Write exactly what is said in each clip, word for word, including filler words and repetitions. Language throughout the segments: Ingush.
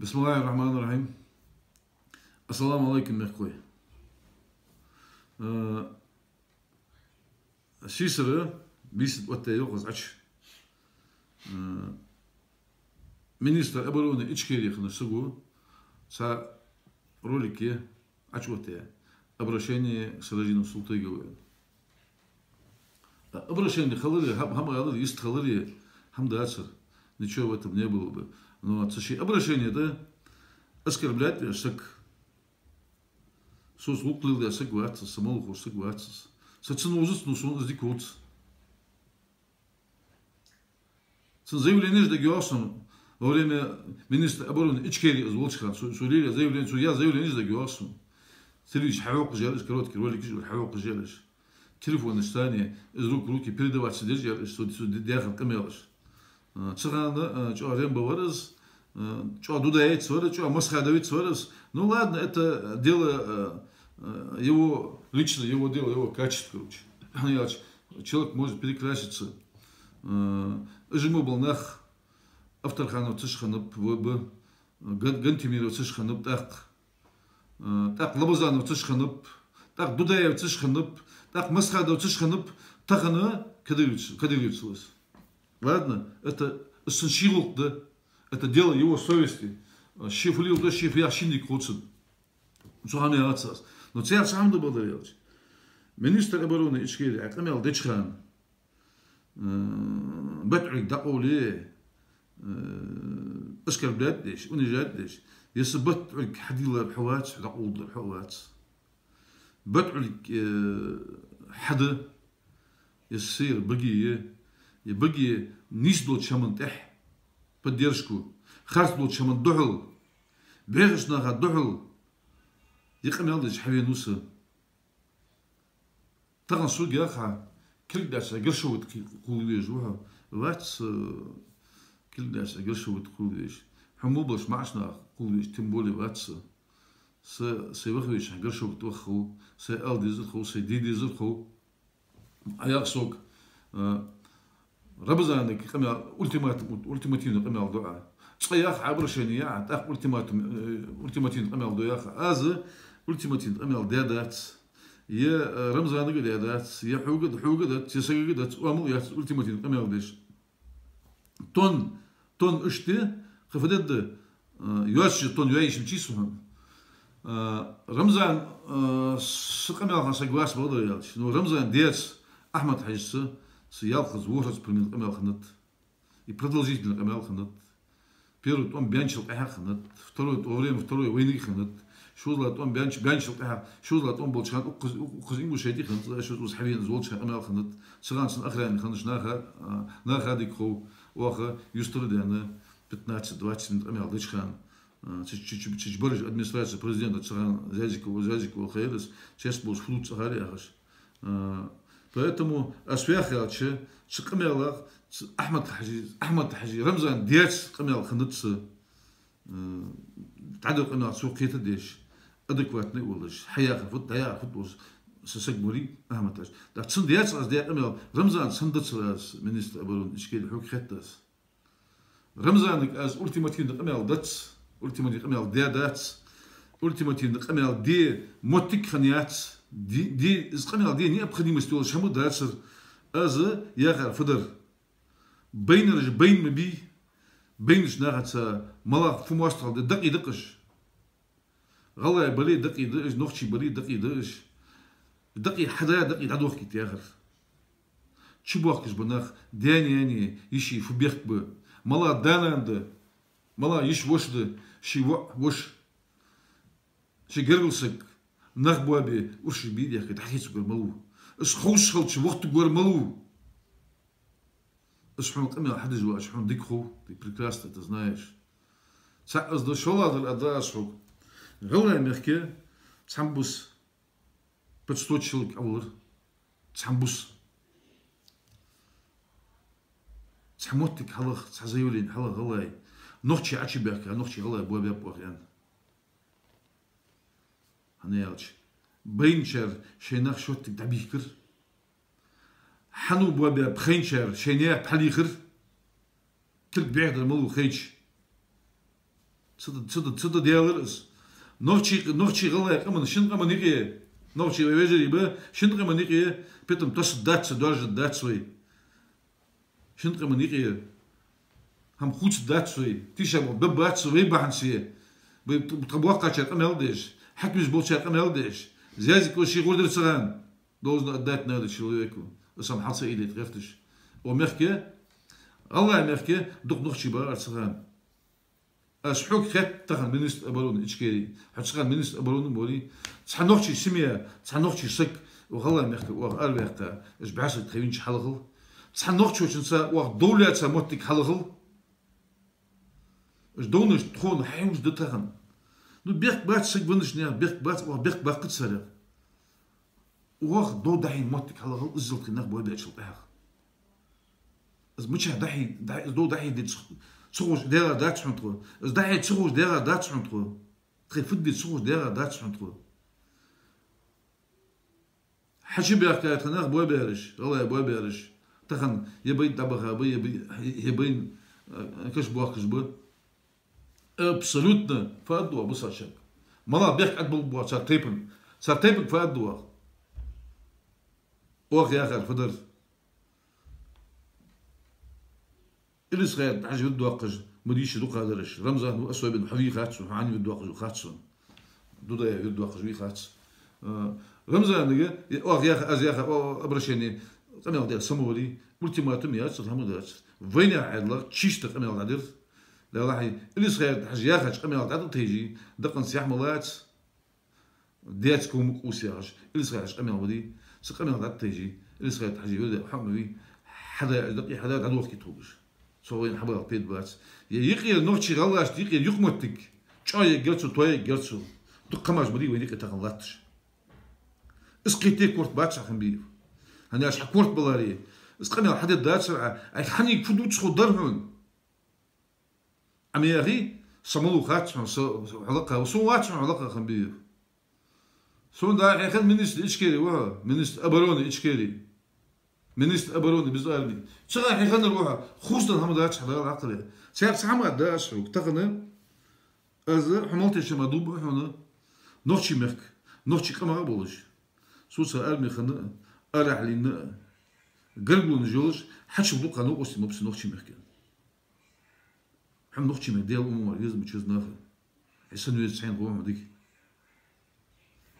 بسم الله الرحمن الرحيم. السلام عليكم, мехкахой. Э, сийсара бийсанна оттаяь йоах аз Ӏочу. Э, министр обороны Ичкерии хиннача саго цхьа ролик я Ӏочуоттаяь. Обращение к Сираждину Султыгову. Обращение хиларе, хӀама, хӀама аларе, йист хиларе, хӀама дацар. Ничего в этом не было бы. Но цу ший обращени тӀа оскорблять веш саг. Соца гӀулакх леладаь саг вац из, са молла ховш саг вац из. Са цунна вовзац, но сона из дика ховц. Цун заявленеш дагайоагӀа сона, во время министра обороны Ичкерии из волча хана, цо, цо лелаяь заявлени, цо яь заявленеш дагайоагӀа сона. Телевизоре хьахьокхаш яр уж, короткий роликаш уж хьахьокхаш яр уж. Телефонаш царна из рук в руки передаваться деш яр уж, цо, цо даь-, даьха къамаьлаш. А, цу хана, а, чӀоагӀа ремба вар из, а, чӀоагӀа дудаевец вар из, чӀоагӀа масхадовец вар из. Ну ладно, это дело, а, а, его личное, его дело, его качество, короче. ХӀана аьлча, человек может перекраситься. А, уж мо бола нах, Авторхановцаш хиннаб, в-, б-, Ган-, Гантемировцаш хиннаб тӀаккха. Э, тӀаккха Лабазановцаш хиннаб, тӀаккха Дудаевцаш хиннаб, тӀаккха Масхадовцаш хиннаб, тахан кадыровец-, кадыровец ва из. Ладно, это, из цун ший гӀулакх да, это дело его совести. Э, ше фу леладу, ше фу яхар шийна дика ховц цунна. Цу хӀаман яц аз. Но цу яхача хӀаман да бадар аьлча. Министр обороны Ичкерии Ӏа къамаьл деча хана, э, бат Ӏуйрг дӀакъовле, э, оскорблять деш, унижать деш, е са бат Ӏуйрг хьадийлар хьо вац, хьо дӀакъовлар хьо а вац. Бат Ӏуйрг, э, хьада, е са сера баге я, е баге нийса долча хӀаман тӀехьа поддержку, харц долча хӀаман духьал, бӀехача наха духьал, е къамаьл деш хьавена ва са. Тахан сога яхар, кулг даьча Горшовита кхы-, кхувла везаш ва хьо. Вац, э, кулг даьча Горшовита кхувла везаш. Хьо мо болча маӀача наха кхувла везаш, тем более вац со. Са, сай ваха везача хана Горшовита ваха хов, сай ала дезар хов, сай де дезар хов. Ӏа яхар сога, э, Рамзанага къамаьл, ультиматум, ультимативни къамаьл ду Ӏа. Цкъа яхар Ӏа обращени яхар, тӀаккха ультиматум, э, ультимативни къамаьл ду яхар. Аз ультимативни къамаьл даь дац. Е, э, Рамзанага даь дац, е хьога, хьога дац, е сагага дац, оамал яц ультимативни къамаьл деш. Тон, тон иштта, кхы фу дергда, э, йоацача тон йоаеш ма йий со хьона. Э, Рамзан, э, са къамаьл хинна саг вац бадар аьлча. Но Рамзана даьца Ахьмад-Хьажаца са ялхазза, ворхӀазза примерно къамаьл хиннад. И продолжительно къамаьл хиннад. Первый тӀом баьнначул тӀехьагӀа хиннад. Второй, во время Второй войны хиннад. ШозлагӀа тӀом баьннач-, баьнначул тӀехьагӀа, шозлагӀа тӀом болча хана укхаза, укхаза Ингушете хиннад, шозза хьавена из волча хана къамаьл хиннад. Цу хана цун охране хиннача наха, а, наха дика хов, оаха юстара даьнна, пятнадцать-двадцать минут къамаьл деча хана, а, цу, цу, цу, цу бараш администраци президента цу хана Зязиков, Зязиков хилар из, цецболаш фу дувц цӀагӀара яхаш. А, поэтому аз фу йоах аьлча, цу къамаьлах, цу Ахьмад-Хьажий, Ахьмад-Хьажий Рамзана даьца къамаьл хиннад са, а, дӀадола къамаьл цо кхетадеш, адекватни волаш, хьаяхар фуд, дӀаяхар фуд волаш, са саг вар из Ахьмад-Хьажа. ТӀаккха цун даьца аз даь къамаьл, Рамзана санна дацар аз министр обороны Ичкерии, хьога хетт аз. Рамзанага аз ультимативни къамаьл дац, ультимативни къамаьл даь дац, ультимативни къамаьл де моттиг хинна яц, де, де, из къамаьл де необходимость йолаш хӀама дацар. Аз яхар фу дар. Байнараш байна ма бий, байнача нахаца малагӀа фу моастагӀал да, дакъий да-кх уж. ГӀалгӀай бале дакъий да уж, нохчий бале дакъий да уж. Дакъий хьада, дакъий дӀадохкийта яхар. Чубохкаш ба нах, даь-наьна, йиший фу бехк ба. МалагӀа да-нана да, малагӀа йиша-воша да, ший воӀ, воша, ший гаргара саг, нах боабе, уршаш бе дехке дӀахецаргвар малав? Из ховш хилча вахийтаргвар малав? Аз хьона къамаьл хьадеш ва, аз хьона дика хов, ты прекрасно это знаешь. ЦаӀ из да, шоллагӀдар а да аз хьога. ГӀалгӀай мехка цхьан буса пятьсот человек Ӏовалар. Цхьан буса. Цхьа моттиг хьалха, цхьа заявлени хьалха гӀалгӀай. Нохчий Ӏочубаьхка, нохчий-гӀалгӀай боабаьб оаха аьнна. ХӀана аьлча, байначар шоай нах шоттиг дӀабийхкар. Хьанна боабаьб хайначар шоай наьха пхьа лийхар. Кулг бӀехдар малав хайча. Цу тӀа, цу тӀа, цу тӀа даьлар из. Нохчий, нохчий-гӀалгӀай къаман, шин къаман юкъе, нохчий вай вежарий ба, шин къаман юкъе питам тосса дац, доаржа дац вай. Шин къаман юкъе хӀама хувца дац вай, тийша болх бе бац вай бахьанца. Вай тха боккхачар къамаьл деш, хьакимаш болчар къамаьл деш, зязик ош ший гӀур дир ца хана, должно отдать надо человеку. Аса хьал ца ийдайта гӀерташ. О мехке, гӀалгӀай мехке, дукха нохчий бахар ца хана. Аз хьога хетта тахан министр обороны Ичкерии. Хьо цхьан министр обороны ма варий. Цхьа нохчий семья, цхьа нохчий саг, укх гӀалгӀай мехка оаха араваьккха, аз бӀаьсаг тхевинча хьалхал. Цхьа нохчочунца оаха довлаьца моттиг хьалхал. Аз довнаш тхона хьаюш да тахан. Ну, бехк бац саг ванаш наьха, бехк бац, оаха бехк баккха царех. Оаха дов дӀахьийна моттиг хьалхал иззал тхи нах бой бечул тӀехьагӀа. Из мича дӀахьий-, дӀа-, из дов дӀахьийдича ца ховш дегӀа дац хьона тхо. Из дӀахьийда ца ховш дегӀа дац хьона тхо. Тхоай фу де ца ховш дегӀа дац хьона тхо. Хьачубаьхка тха нах бой бераш, гӀалгӀай бой бераш. Тахан е бай дӀабаха ба, е бай, е бай, э, каш боахкаш ба. Абсолютно фу аргда оаха бусалба саг. МалагӀа бехк аргда боаха цар тайпан. Цар тайпан фу аргда оаха. Оаха яхар фу дар. Илисха-Юртара Хьажа вирд доаккхаш, ма дийша дукха дараш. Рамзан ва особенно хьо вий хац сона, хьо Ӏан вирд доаккхаш ва хац сона. Дудаев вирд доаккхаш вий хац. Э, Рамзанага, оаха яха, аз яха, о, обращение, къамаьл дер са ма варий, ультиматум яцар, хӀама дацар. Вайнаьха Ӏаьдалах чиста къамаьл дӀадир. Далахьа, Илисха-Юртара Хьажа яхача къамаьла тӀа тӀатайжий, дакъанца яхь ма лаца. Децка хӀума къувса яхаш, Илисха-Юртара Хьажа къамаьл ма дий, цу къамаьла тӀатайжий, Илисха-Юртара Хьажа йода хьо ма вий, хьадаь аз дакъий, хьадаь дӀадохкийта хулаш. Цо вайна хьабала пайда бац. Е юкъера нохчий-гӀалгӀашта юкъера юкъмоттиг чӀоагӀъергьяр цо, тоаергьяр цо. Дукха хӀамаш ма дий вайна юкъе тахан латташ. Из кхетаде корта бац хьа, Ханбиев. ХӀана аьлча хьа корта баларе, из къамаьл хьадергда дацар Ӏа, Ӏайха хьанга фу дувц ховргдар хьона. Ӏа ма яхий, са малув хац хьона, са, са хьалакха, сона вац хьона хьалакха, Ханбиев. Сона дӀа хьехар министр Ичкерии ва хьо, министр обороны Ичкерии. Министр обороны без армии. Цигара хьеханар ва хьо, хувцаденна хӀама дац хьа, Дала хьакхале. Цар цхьа хӀама да аз хьога, тахан аз хьо мел тешама дув буъ хьона, нохчий мехка, нохчий къамах а болаш. Цу цхьа армехана а, арахьлийна а, гаргалонаш йолаш, хьачул дукха новкъостий ма ба са нохчий мехка. Хьо нохчий мехка Даьла умар веза ма чуз наха. Хье санна веза цхьайна гӀо хьона дика.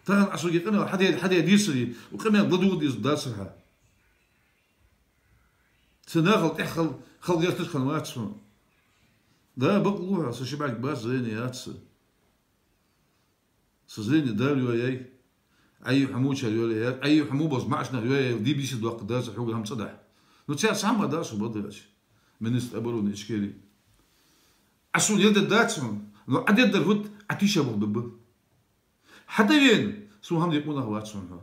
Тахан Ӏа сога къамаьл хьаде, хьаде дийцаре, укх къамаьл ладувгӀа деза дацар хьа. Са нахал тӀехьа хал, хал гӀерташ хинна вац хьона. Да, бакълув хьо, са ши бӀарг бац, зрение яц са. Са зрение Дала йоаяьй, Ӏайи хьо мучар йоаяьй, Ӏайи хьо му болча маӀача наха йоаяьй, дийбиси доккха дац хьога хӀама цӀадахь. Ну, цар цхьа хӀама да со бадаьча. Министр обороны Ичкерии. Ӏа сона ер дергдац хьона, но Ӏа дергдар фуд, Ӏа тийша болх бергба. ХьатӀавена, сона хӀама де къонах вац хьона хьо.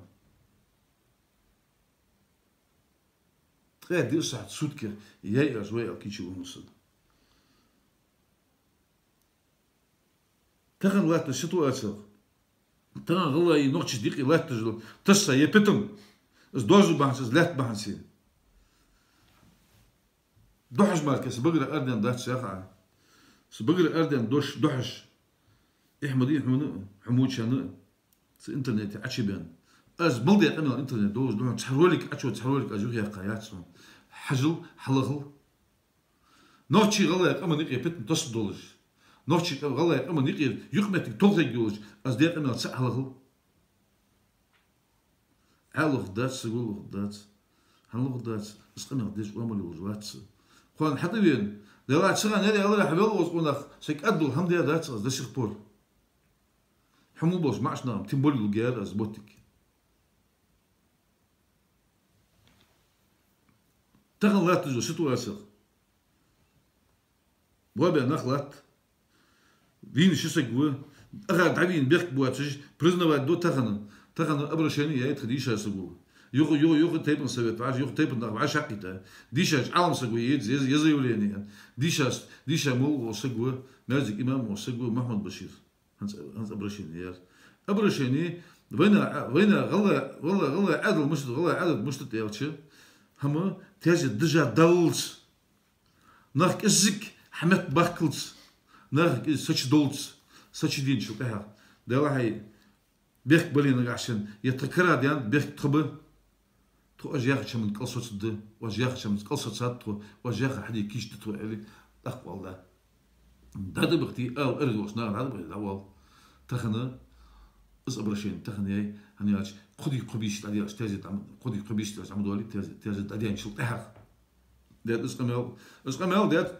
Ткъаь диъ сахьат суткех яй аьлча, вай аьлча кийча ва хьона са. Тахан латтача ситуацех, тахан гӀалгӀай, нохчашта юкъе латташ дола тасса е питам, из доазув бахьанца, из лаьтта бахьанца. Дохьаш мара кхы са багара арадаьнна дац яхаш. Са багара арадаьнна дош дохьаш. Эхь ма дий хьона а, хьо мучана а. Цу интернете Ӏочубена. Аз мел даь къамаьл интернете долаш да хьона, цхьа ролик Ӏочу, цхьа ролик аз юхаяьккха яц хьона. Хьажал, хьалхал. Нохчий-гӀалгӀай къаман юкъе питам тосса долаш, нохчий-гӀалгӀай къаман юкъера юкъмоттиг толхаергйолаш, аз даь къамаьл цаӀ хьалхал. Ӏа лохаргдац, саго лохаргдац. ХӀана лохаргдац? Из къамаьл деш оамал йолаш вац со. Кхоана хьатӀавена, Дала цигара нера ялара хьавел оз къонах, сай кӀаддул хӀама даь дац аз до сих пор. Хьо му болча маӀача наха тем более лургьяр аз моттиг. Тахан латташ йола ситуацех боабаь нах латт. Вийна ши саг ва, ахар дӀавийна бехк боацаш, признавать ду тахан. Тахан обращение яьй тха дийша саго. Юха, юха, юха тайпан совет вӀаши, юха тайпан нах вӀашагӀкхийтта. Дийшача Ӏалам саго яьй е, е заявление. Дийшас, дийша молла вола саг ва, маьждига имам вола саг ва, Мухьмад-Башир. ХӀанз, хӀанз обращение яьр. Обращение, вайна, вайна гӀалгӀай, гӀалгӀай, гӀалгӀай Ӏаьдал мишта да, гӀалгӀай Ӏадат мишта да аьлча, хӀама тезет дажа даллалца, нах кӀеззига хьаметтабаккхалца, Нахага из сачудаллалца, сачуденначул тӀехьагӀа. Далла хьай, бехк бале нагахьа санна, е тха кара даьннад бехк тха ба, тхо оаш яхача хӀаман кӀал соцаргда, оаш яхача хӀаман кӀал соцад тхо, оаш яхар хьаде кийча да тхо, аьле, тӀаккха валла. ДӀатӀабахийта, ала ара долча наха дӀатӀабахийта, дӀавала. Тахан из обращени тахан яьй, хӀана аьлча, кхо ди кхо бийса дӀадаьлча, тезет дӀа-, кхо ди кхо бийса дӀадаьлча, Ӏамадоале, тезет, тезет дӀадаьнначул тӀехьагӀа. Даьд из къамаьл, из къамаьл даьд,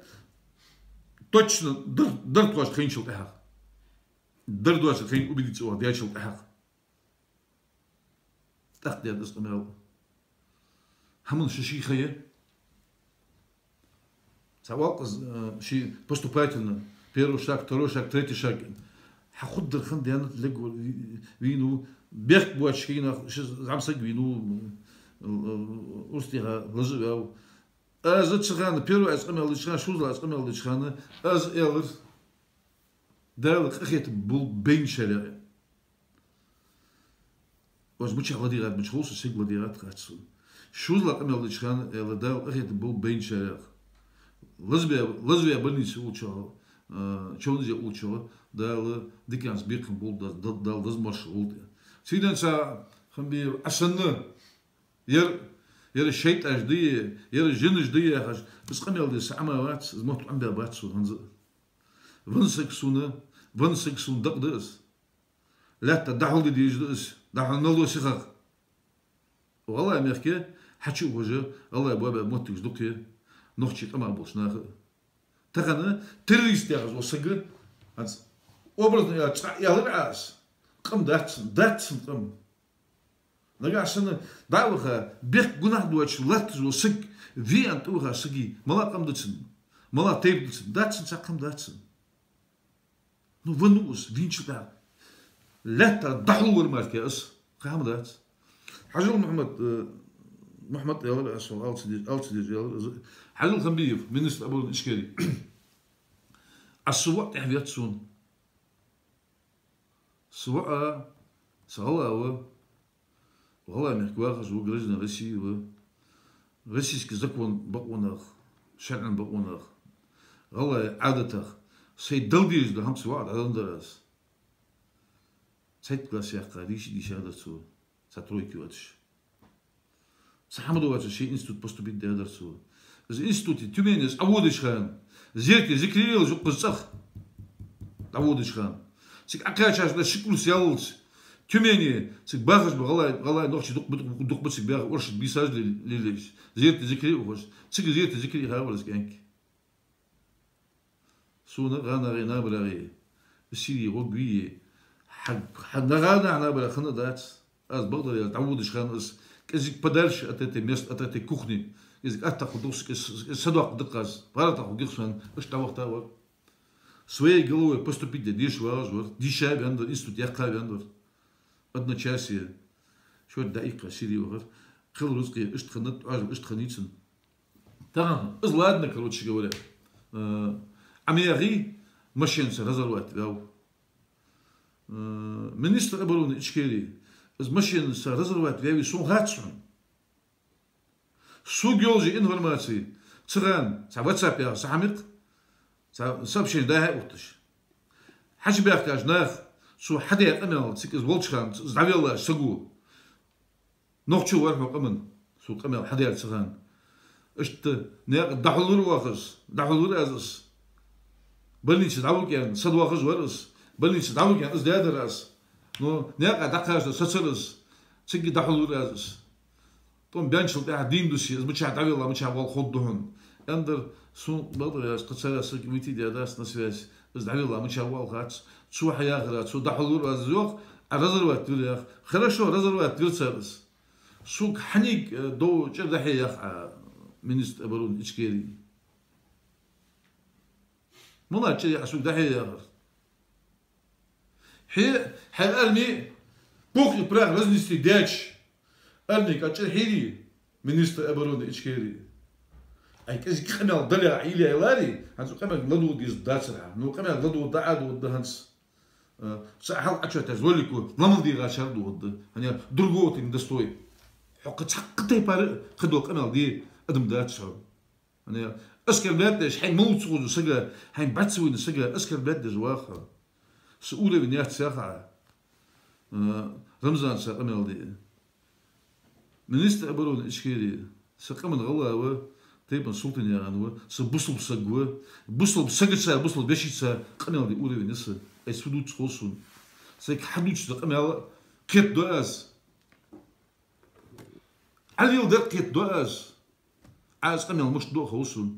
точно дар, дар тхоашта хайначул тӀехьагӀа. Дар тхоашта хайна убедиться ваха даьчул тӀехьагӀа. ТӀаккха даьд из къамаьл. ХӀаман ши-ши ха я. Цхьа валкъаз, э, ши поступательно. Первый шаг, второй шаг, третий шаг. Хьа худдар хан даьннад легвар ви-, вийнав, бехк боацаш хинах ши зӀамсаг вийнав, э, э, урс тӀехьа лазаваьв. Аз цу хана, первый аз къамаьл деча хана, шозлагӀа аз къамаьл деча хана, аз аьлар, Дала къахетам болба байначарех. Оаш мичахьа ладийгӀад, мичахьа хул со, саг ладийгӀад хац сона. ШозлагӀа къамаьл деча хана аьлар, Дала къахетам болба байначарех. Лазаваь, лазаваь больнице уллачоа, а, човнизе уллачоа, Дала диканца бекхам болба, Дала, Дала дазмарш гӀултӀа. Циденца хам бе а санна, ер, ер шайтӀаш да е, ер жинаш да е яхаш, из къамаьл де са Ӏама вац, из мотт Ӏомабаь бац сона хӀанз а. Венна саг сона, венна саг сона дакъа да из. Лаьтта дӀахьулде дезаш да из, дӀахьулдергда сихагӀа. ГӀалгӀай мехка хьачуухаш, гӀалгӀай боабаь моттигаш дукха я, нохчий къамах болча наха а. Тахан террорист яхаш вола саг, хӀанз образно аьлча, цкъа аьлар Ӏа из, къам дац цун, дац цун къам. Нагахьа санна дӀа а ваха, бехк гунахь доацаш латташ вола саг, ве аьнна тӀаваха сага, малагӀа къам да цун, малагӀа тайпа да цун, дац цун цхьаккха къам, дац цун. Ну, веннав из, вийначул тӀехьагӀа. Лаьтта дӀахьулвар мара из, кхы хӀама дац. Хьажал Мухьаммад, э, Мухьаммад аьлар аз, ала ца деза, ала ца деза аьлар из. Хьажал Хамбиев, министр обороны Ичкерии. Аз са воӀ тӀехьавет сона. Са воӀ, са гӀалгӀа ва, гӀалгӀай мехка вахаш ва, гражданин России ва. Российски закон бакъонах, шарӀан бакъонах, гӀалгӀай Ӏадатах сай Далла дезаш да хӀама, са воӀ дӀаденнадар аз. Цхьайтта класс яьккха, дийша, дийшадар цо, цхьа тройка йоацаш. Цхьа хӀама доацаш ший институт поступить даьдар цо. Из институте Тюмене из Ӏоводача хана, зерате зикаре елаш укхаза цӀагӀа дӀаводача хана, цига Ӏокхаьчача ши курс яллалца, Тюмене цига бахаш ба гӀалгӀай, гӀалгӀай, нохчий дукха ба, дукха ба цига баьха, оршот бийсаш ле-, лелаеш, зерате зикаре ухаш, цига зерате зикаре хьавар из кӀаьнк. Сона гӀанагӀеи набарагӀеи, Сирии гӀоргвийи, хьа, хьа нагӀа нах набарах хинна дац. Аз бакъдар аьлча, дӀаводача хана из кӀезига подальше от этой мест, от этой кухни, кӀезига аттагӀа хургда-кх сона, кӀезига са доккха да-кх аз, паргӀатагӀа хургья-кх сона, иштта дӀавахийта вар. Своей головой поступить де дезаш вагӀаш вар, дийша ваьннадар, институт яьккха ваьннадар. Одночасье шорта дӀаийккха Сирии вахар. Кхел рузкъе иштта хиннад, Ӏоажал иштта хиннай цун. Тахан из ладно, короче говоря. Э, Ӏомаяхий, машенаца разорвать ваьв. Э, министр обороны Ичкерии, из машенаца разорвать ваьвий сона хац хьона. Сога йолаш я информаци, цу хана цхьа WhatsApp яха са хьамикъ, цхьа сообщени дӀа-хьа ухташ. Хьачубаьхкача наха цо хьадаь къамаьл, цига из волча хана, из дӀавеллача саго. Нохчо вар хьона къаман, цо къамаьл хьадаьр цу хана. Иштта наькъа дӀахьулвир оаха из, дӀахьулвир аз из. Больнице дӀавига аьнна, са доахаш вар из. Больнице дӀавига аьнна, из даьдар аз. Но наькъа дӀакхача сацар из. Цига дӀахьулвир аз из. ТӀом баьнначул тӀехьагӀа дийна дуси, из мичахьа дӀавелла, мичахьа воалл ховргда хьона. Аьннадар, сона бакъдар аьлча, кхы цхьа саг витий даьдац на связь, из дӀавелла, мичахьа воалл хац. Цо хьаяхар, цо дӀахьулвир аз из йоах, Ӏа разорвать вир йоах. Хорошо, разорвать вир цар из. Сога хьаниг, э, дов чӀир дӀахье яхар Ӏа, министр обороны Ичкерии? МалагӀчӀир я Ӏа сога дӀахье яхар? Хье, хьай арми пух и прах разнести даьча, арми кӀал чӀир хьийрий, министр обороны Ичкерии? Ай, кӀезига къамаьл дале а, иле а ларий, хӀанз къамаьл ладувгӀа дезаш дацар хьа. Ну, къамаьл ладувгӀа да, Ӏа дувгӀа да хӀанз. Э, цу хьалха Ӏочуоттадаьча ролико ламал дийгӀачар дувгӀа да. ХӀана аьлча, другого ты не достоин. Хьо кхы цхьаккха тайпара кхы дола къамаьл де адам дац хьо. ХӀана аьлча, Оскорблять деш, хьайна мел ца ховш сага, хьайна бӀарга ца вайна сага оскорблять деш ваха хьо. Са уровень яц яхаш, а, Рамзана са къамаьл де. Министр обороны Ичкерии, са къаман гӀалгӀа ва, тайпан султан яхаш ва, са бусалба саг ва, бусалба сагаца, бусалба вешийца къамаьл де уровень я са, айса фу дувц хов сона. Сайга хьадувцаш да къамаьл кхетадо аз. Ӏалил дар кхетадо аз. Аз къамаьл мишта ду хов сона.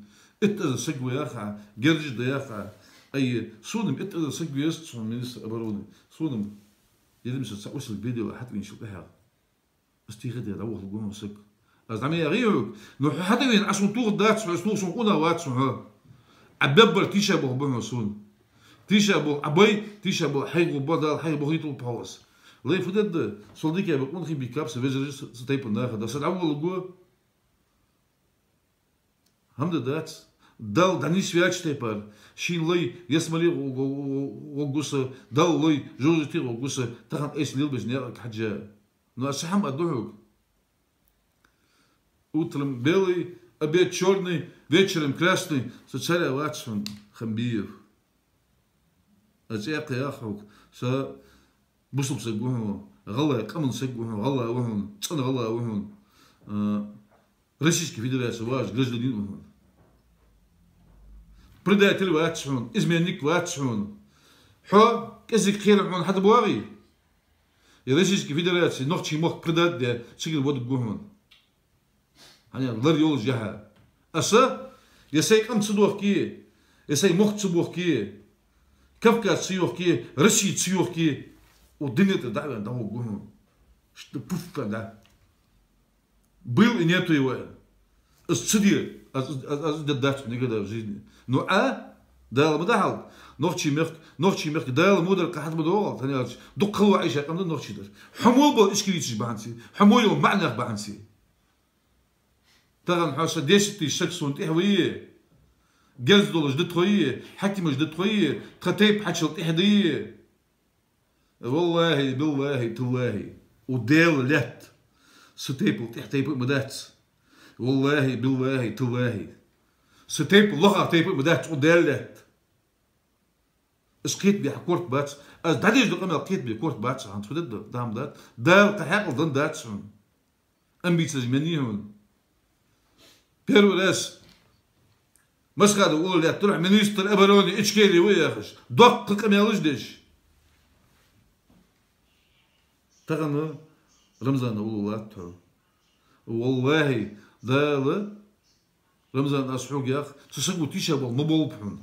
Итт эзар саг ва яхаш, герзаш да яхаш. Ай, сона-м итт эзар саг веза, сона министр обороны. Сона-м, еррига са цхьа усилг бе дела хьатӀавеначул тӀехьагӀа. Аз тийха де дӀавахалургва хьона саг. Аз дӀа ма яхий хьога. Ну хьо хьатӀавена, аз сона тохаргдац хьо, аз тохаш сона къонах вац хьо. Ӏа беббар тийша болх ба хьона сона. Тийша болх, Ӏа бай, тийша болх хьайгӀо ба, Дала хьайх бохийталба хьо аз. Лай фу дергда, сол дика бе къонахий бийкаб са вежарий, са, са тайпан наха, да са дӀавахалургва. ХӀама да дац. Далла дӀанийсваьча тайпара, шийна лай ялсмале гӀо-, гӀо-, гӀо-, гӀоргва са, Далла лай жожагӀате гӀоргва са, тахан айса лелабеча наькъага хьежжа. Ну, аз цхьа хӀама аргда хьога. Утром белый, обед чёрный, вечером красный, со царя вац хьона, Хамбиев. Аз цӀаькха яхар хьога, со бусалба саг ва хьона, гӀалгӀай къаман саг ва хьона, гӀалгӀа ва хьона, цӀена гӀалгӀа ва хьона, а, Российски Федераци вагӀаш гражданин ва хьона. Предатель вац хьона, изменник вац хьона. Хьо кӀезига кхера хьона хьатӀабоагӀий? Е Российски Федераци нохчий мохк предать де, цигара вода гу хьона. ХӀана аьлча лар йолаш яхьа. Аз, е сай къам ца дохке, е сай мохк ца бохке, Кавказ ца йохке, Россия ца йохке, укх дунен тӀара дӀа а ваьнна дӀагӀоргва хьона. Что пуфка, да. Был и нету его. Аз ца де, аз, аз, аз де дац никогда в жизни. Ну а, Дала ма дахьалда, нохчий мехка, нохчий мехка Дала мо дар кхы хьатӀа ма доагӀалда, хӀана аьлча дукха хало Ӏайша къам да нохчий дар. Хьо мо бола ичкерийцаш бахьанца, хьо мо йола маӀа нах бахьанца. Тахан хьо са десять тысяч саг сона тӀехьа вайе, герз долаш да тхо е, хьакимаш да тхо е, тха тайпа хьачул тӀехьа да е. ВаллахӀи, биллахӀи, таллахӀи, укх Даьла лаьтта са тайпал тӀехьа тайпа а ма дац. ВаллахӀи, биллахӀи, таллахӀи, са тайпал лохагӀа тайпа а ма дац укх Даьла лаьтта. Аз кхетабе хьа корта бац. Аз дӀадеш дола къамаьл кхетабе корта бац хьона, фу дергда, дам дац. Дала кхы хьаькъал денна дац хьона. Амбицеш меннай хьона. Первый раз Масхадов уллув лаьттар хьо министр обороны Ичкерии ва яхаш. Доккха къамаьлаш деш. Тахан Рамзана уллув латт хьо. ВаллахӀи, Дала, Рамзан, аз хьога ях, цу саго тийша болх ма болба хьона.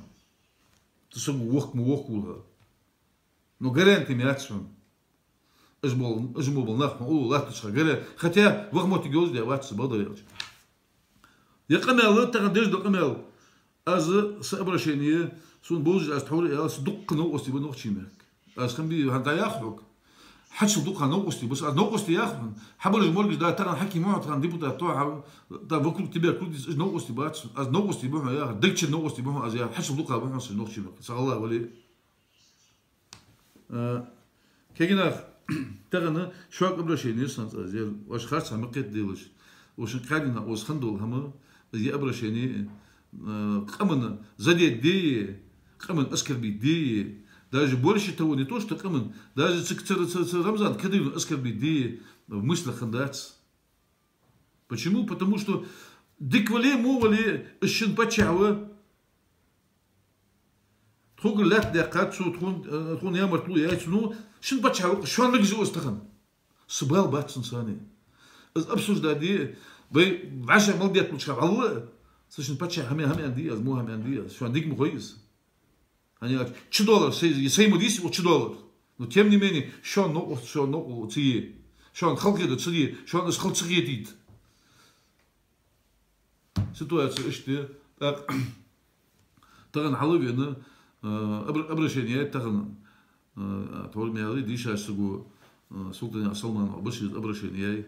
Цу саго вохк ма вохкалва хьо. Но гаранти ма яц хьона. Уж бола, уж мо бола нах хьона уллув латтача хана гаре, хотя ваха моттиг йолаш де вац са, бакъдар аьлча. Е къамаьл, тахан деш дола къамаьл. Аз са обращени, сона бовзаш аз тхьовра аьлча, са дуккха новкъостий ба нохчий мехка. Аз Хамбиев, хӀана дӀаях хьога. Хьачул дукха новкъостий ба са, аз новкъостий ях хьона. Хьабараш моргаш да, тахан хьаким ва хьо, тахан депутат ва хьо, да вокруг тебя крутится, уж новкъостий бац. Аз новкъостий ба хьона яхар, дагчун новкъостий ба хьона аз яхар, хьачул дукха ба хьона са нохчий мехка. Са гӀалгӀа вале. А, кагий нах, тахан шуга обращени я са, хӀанз аз ер, оаш харцахьа ма кхетаделаш. Оаш кхаьдина, оаш хинна дола хӀама, ер обращени, а, къаман задеть де, къаман оскорбить де, даже больше того, не то что къаман, даже цу, цу, цу, цу Рамзан Кадыровна оскорбить де в мыслях хиннадац. Почему? Потому что дика вале, во вале, из шун паччахь ва. Тхогара лаьтта даьккхад цо, тхона, э, тхона ямартло яьй цо, ну, шун паччахь ва-кх, шоана мегаш я из тахан. Са бала бац цунца. Из обсуждать де, вай вӀашагӀ мел детталуча хана валла, са шун паччахь хӀама, хӀама аьннадий аз, во хӀама аьннадий аз, шоана дика ма хой из. ХӀана аьлча, чу доллар, сай, сай ма дийса, укх чу доллар. Но тем не менее, шоана новкъост, шоана новкъа ца е, шоана хала хетар ца де, шоана из хала ца хетийта. Ситуация иштта я. ТӀаккха тахан хьалвена, э, обра-, обращени яьй тахан, э, тхьовра ма аьлий, дийшача саго, э, Султан-Яхьъя Салмана Башира обращени яьй,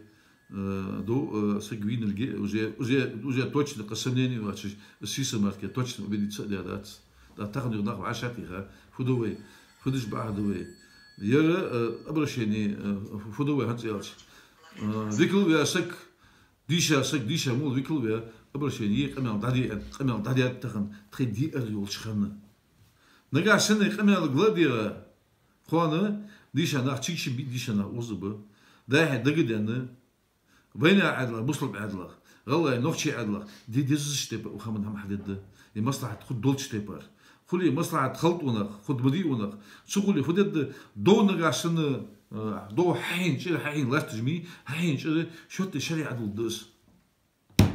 э, дов, э, саг вийнилга, уже, уже, уже точно, кхы сомнени воацаш, сиса марке точно убедиться а даь дац. ТӀаккха тахан юха нах вӀашагӀтеха, фу ду вай, фу деш бахьа да вай. Ер, э, обращени, э, фу ду вай хӀанз аьлча. Э, викал ваь саг, дийша саг, дийша мул викал ваь, Обращени е къамаьл дӀаде, къамаьл дӀадаьд тахан тхоай диар йолча хана. Нагахьа санна къамаьлага ладийгӀа, кхоана дийша нах чиг шин бий, дийша нах укхаза ба. Дайхьа дагаденна, вайнаьха Ӏаьдалах, бусалба Ӏаьдалах, гӀалгӀай, нохчий Ӏаьдалах де дезача тайпара укх хӀаман хӀама хьадергда. Е маслахьат хургдолча тайпара. Хуле маслахьат халтӀа ва нах, хургда ма дий ва нах. Ца хуле фу дергда, дов нагахьа санна, а, дов хьахьийна чӀир, хьахьийна латташ мий, хьахьийна чӀир шоатта шариӀат долаш да из.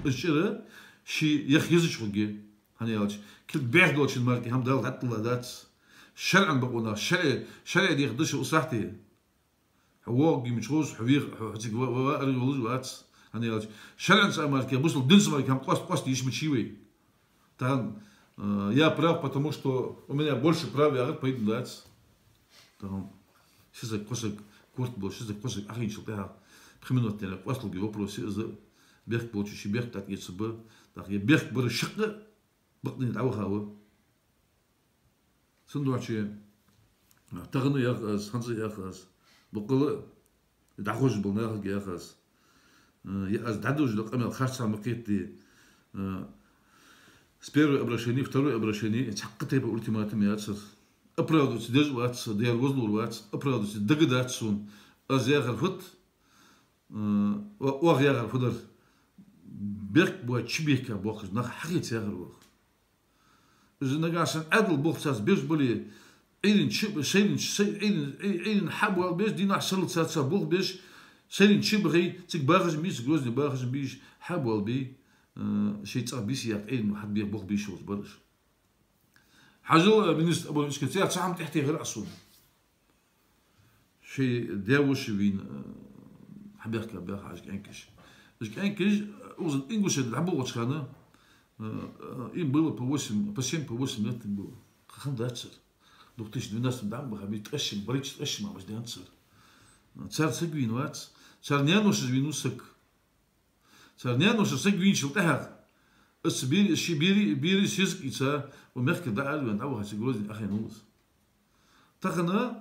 Из чӀир ше яха езаш хургья, хӀана аьлча кулг бӀеха долчун мара кхы хӀама Дала дӀатӀадилла дац. ШарӀан бокъо нах, шарӀе, шарӀе дехаш да шо укх сахьте. Хьо воагӀаргья мичахьа, хьо вех-, хьо, хьо цига ва-, ва-, ваара йолаш вац, хӀана аьлча шарӀаца мара кхы, бусалба динца мара кхы хӀама къоаст-, къоастаде йиш ма йий вай. Тахан, э, я прав, потому что у меня больше прав яхар пайда дац. Тахан ши саг, кхо саг, корта болаш ши саг, кхо саг Ӏохайначул тӀехьагӀа пхи минут тӀера къоасталургья вопрос, из бехк болчо ший бехк тӀаэцаргба. ТӀаккха е бехк бар шаккха бакъдийна дӀавахав. Цудухьа тахан а йоах аз, хӀанз а йоах аз, боккъала а дӀахьош бола нахага йоах аз. Э, е аз дӀадувцаш дола къамаьл харцахьа ма кхетаде. Э, с первой обращени, второй обращени цхьаккха тайпара ультиматум яцар. Оправдываться деш вац со, дера возлур вац, оправдываться дагадац сона. Аз яхар фуд, э, о-, оаха яхар фудар. Бехк боацаш чубехка боахкаш нах хьахеца яхар оаха. Из нагахьа санна Ӏаьдал болх царца беш бале, Ӏуйранна чу-, сайранна чу-, сай-, Ӏуйранна, Ӏуй-, Ӏуйранна хьа а боалабеш, дийнахьа сарралца царца болх беш, сайранна чу а бахе, цига бахаш ма бий, цига Грозне бахаш ма бий уж, хьа а боалабе, э, шоай цӀагӀа бийса яккха Ӏуйранна хьатӀабеха болх беш болаш бар уж. Хьажал, э, министр обороны Ичкерии, цхьа хӀама тӀехьатехар Ӏа сона. Шоай даь-воша вийна, э, хьабаьхка баьха уж кӀаьнкаш. Уж кӀаьнкаш, э, укхаза Ингушетара дӀаболхача хана, э, э, им было по восемь, по семь, по восемь лет им было. Кхы хӀама дац цар. Две тысячи двенадцатом дӀа ма бахабий, ткъаь ши, барайча ткъаь ши ма баш даьннад цар. Цар саг вийна вац. Цар наьношас вийна ва саг. Цар наьношас саг вийначул тӀехьагӀа, из берий, ший берий, берий сесаг ийца, укх мехкара дӀаараваьнна, дӀавахача Грозне Ӏохайна ва из. Тахан,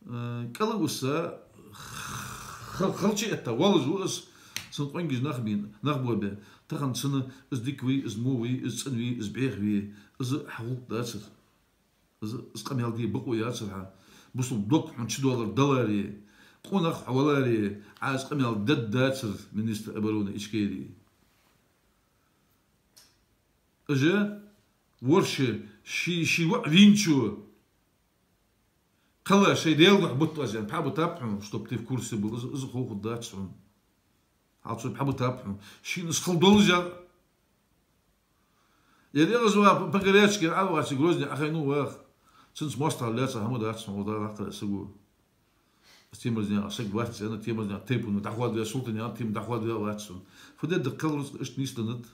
э, кӀалвиса, ха-, халча а этта, воаллаш ва из, цун къонгаш нах бий, нах боабе. Тахан цунна из дика вий, из во вий, из цӀена вий, из бӀеха вий, из хьа гӀулакх дацар. Из, из къамаьл де бокъо яцар хьа. Бусалба дог хьона чудоаллар даларе, къонах хьо валаре, Ӏа из къамаьл дергдацар министр обороны Ичкерии. Из ворхӀ ший, ший воӀ вийначо кхелла шоай Даьла духьа бутт аз аьнна, пхьа бутаб хьона, чтоб ты в курсе был, из, из хов хургдац хьона. Хьал цо пхьа бутаб хьона. Шийна из хала долаш а. Ер эгӀазваха по горячке Ӏовахача Грозне Ӏохайна ва ваха. Цунца моастагӀал лаьца хӀама дац хьона, Дала лакхара саго. Из Темирзнаькъан саг вац аьнна, Темирзнаькъан тайпан дӀахоадаваь, Султан ян тайпан дӀахоадаваь вац хьона. Фу дергда, кхеллалца иштта нийсденнад.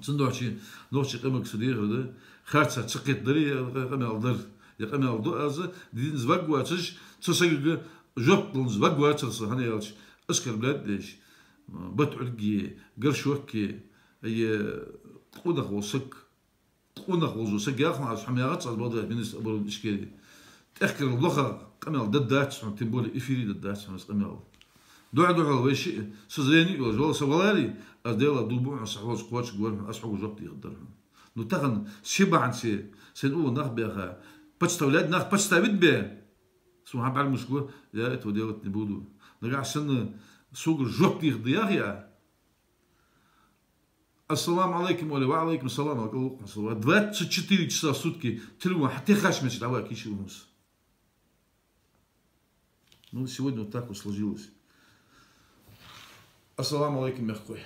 Цудухьа нохчий къамага са дехар да, харцахьа ца кхетадари е къамаьл дар. Е къамаьл ду аз, дина зваг вацаш, цу сагага жоп дала зваг вацар со, хӀана аьлча, оскорблять деш, бат Ӏурге, горшок е, е къонах вола саг, къонах волча сага яхаш аз, хьона яхац аз, бакъда министр обороны Ичкерии. ТӀехкарал лохагӀа къамаьл дергдац хьона, тем более эфире дергдац хьона из къамаьл. Духьа-духьал вай шиъ, са зрени а йолаш, вала са валаре, аз Даьлах дув буъ хьона, са хьоца кхоачаргвар хьона, аз хьога жоп дехаргдар хьона. Ну, тахан се бахьанце сайна уллув нах баьха, подставлять, нах подставить бе, сона хьа бӀаргашка, я этого делать не буду. Нагахьа санна сога жоп дехаргда яхе Ӏа, ассаламу Ӏалайкум, оале, ва Ӏалайкум салам, аьнна, кӀалваккха хьона со. Двадцать четыре часа в сутки телефон хьатехача моттиге дӀаваха йиш я хьона. Ну, сегодня вот так вот сложилось. Ассаламу Ӏалайкум, мехкахой.